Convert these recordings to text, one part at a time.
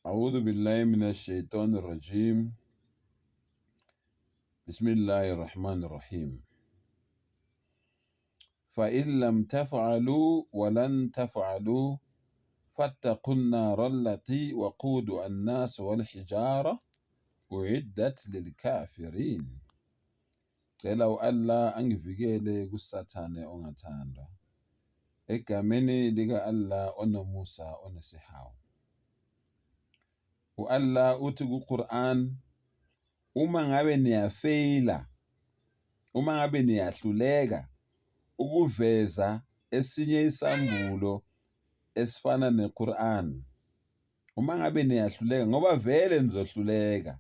A'udhu billahi minash shaitani rajim. Bismillahir Rahmanir Rahim. Fa in lam taf'alu wa lan taf'alu fattaqun nar allati waquduha an-nas wal hijara uiddat lil kafirin. Cela u-Allah angivikele kuSathane ongathandwa. Egameni lika-Allah onomusa onesihawu. U-Allah uthi ku-Quran, uma ngabe niyafeyila, uma ngabe niyahluleka ukuveza esinye isambulo esifana neQur'an, uma ngabe niyahluleka ngoba vele nizohluleka.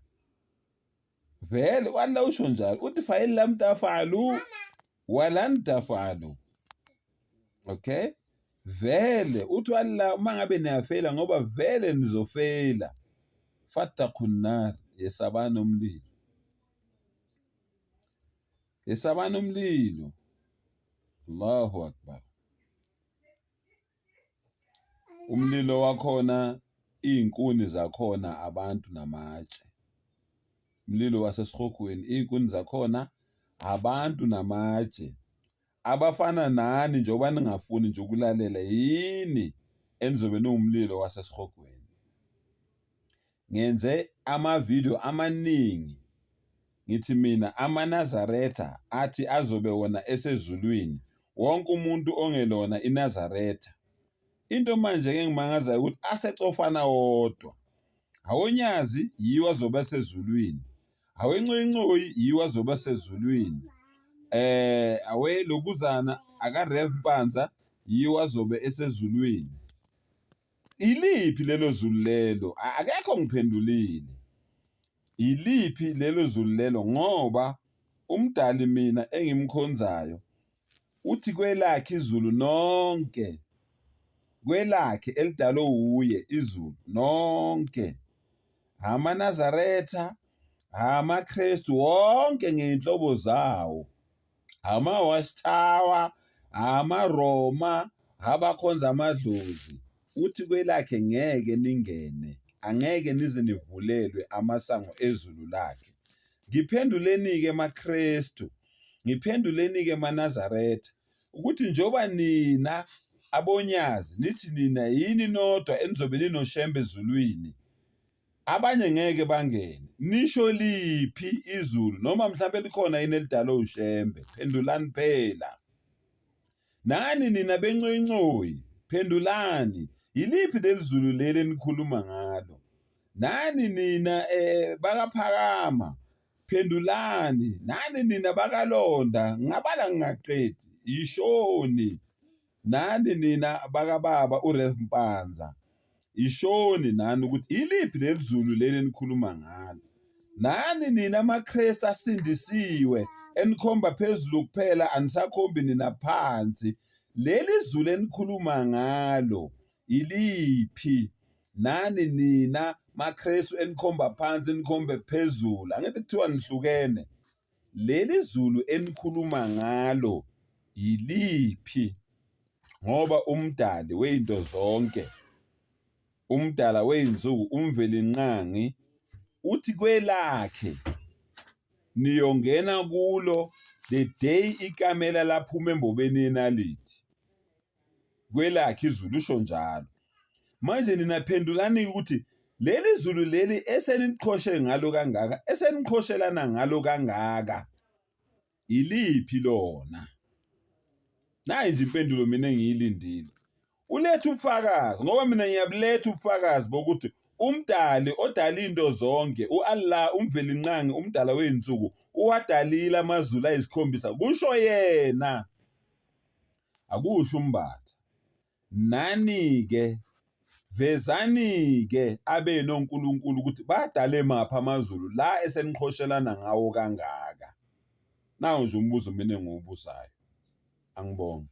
Vele u-Allah usho njalo uthi fa in lam tafalu walan tafalu. Okay? Vele uthi u-Allah uma ngabe niyafela ngoba vele nizofela. Fattaqun nar, yesabani umlilo. Yesabani umlilo. Allahu Akbar. Umlilo wakhona iy'nkuni zakhona abantu namatshe. Umlilo wasesihogweni iy'nkuni zakhona abantu namatshe. Abafana nani njengoba ningafuni nje ukulalela yini enizobe niwumlilo wasesihogweni. Ngenze amavidiyo amaningi ngithi mina amaNazaretha athi azobe wona esezulwini wonke umuntu ongelona iNazaretha. Into manje engimangazayo ukuthi asecofana wodwa. Awonyazi yiwo azobe esezulwini. Awencoyincoyi yiwo azobe esezulwini. Awe lokuzana aka Rev Mpanza yiwo azobe esezulwini. Iliphi lelo zulu lelo? Akekho ngiphendulile. Iliphi lelo zulu lelo? Ngoba uMdali mina engimkhonzayo uthi kwelakhe izulu nonke, kwelakhe elidalwe wuye izulu nonke, amaNazaretha, amaKristu wonke ngey'nhlobo zawo. Ama-Watchtower, amaRoma, abakhonza amadlozi. Uthi kwelakhe ngeke ningene, angeke nize nivulelwe amasango ezulu lakhe. Ngiphenduleni-ke maKristu, ngiphenduleni-ke maNazaretha, ukuthi njengoba nina abonyazi nithi nina yini nodwa enizobe ninoShembe ezulwini, Abanye ngeke bangene. Nisho liphi izulu noma mhlampe likhona yini elidalwe uShembe? Phendulani phela. Nani nina bencoyincoyi, phendulani. Yiliphi leli zulu leli enikhuluma ngalo? Nani nina bakaphakama, phendulani. Nani nina bakalonda, ngingabala ngingaqedi. Yishoni. Nani nina bakababa uRev Mpanza, yishoni nani ukuthi iliphi leli zulu leli enikhuluma ngalo. Nani nina amaKristu asindisiwe enikhomba phezulu kuphela anisakhombi nina phansi. Leli zulu enikhuluma ngalo iliphi? Nani nina maKristu enikhomba phansi nikhombe phezulu. Angithi kuthiwa nihlukene. Leli zulu enikhuluma ngalo yiliphi? Ngoba uMdali wezinto zonke, uMdala wezinsuku, uMvelinqangi uthi kwelakhe niyongena kulo the day ikamela laphuma embobeni yenalithi. Kwelakhe izulu usho njalo. Manje nina phendulani ukuthi leli zulu leli eseniqhoshe ngalo kangaka, eseniqhoshelana ngalo kangaka, iliphi lona? Nayi nje impendulo mina engiyilindile. Uletha ubufakazi ngoba mina ngiyabuletha ubufakazi bokuthi uMdali odala into zonke u-Allah uMvelinqangi umdala wezinsuku uwadalile amazulu ayisikhombisa kusho yena. Akusho uMbatha. Nani-ke vezani-ke abenu onkulunkulu ukuthi badale maphi amazulu la eseniqhoshelana ngawo kangaka. Nawu nje umbuzo mina engiwubuzayo. Angibonge.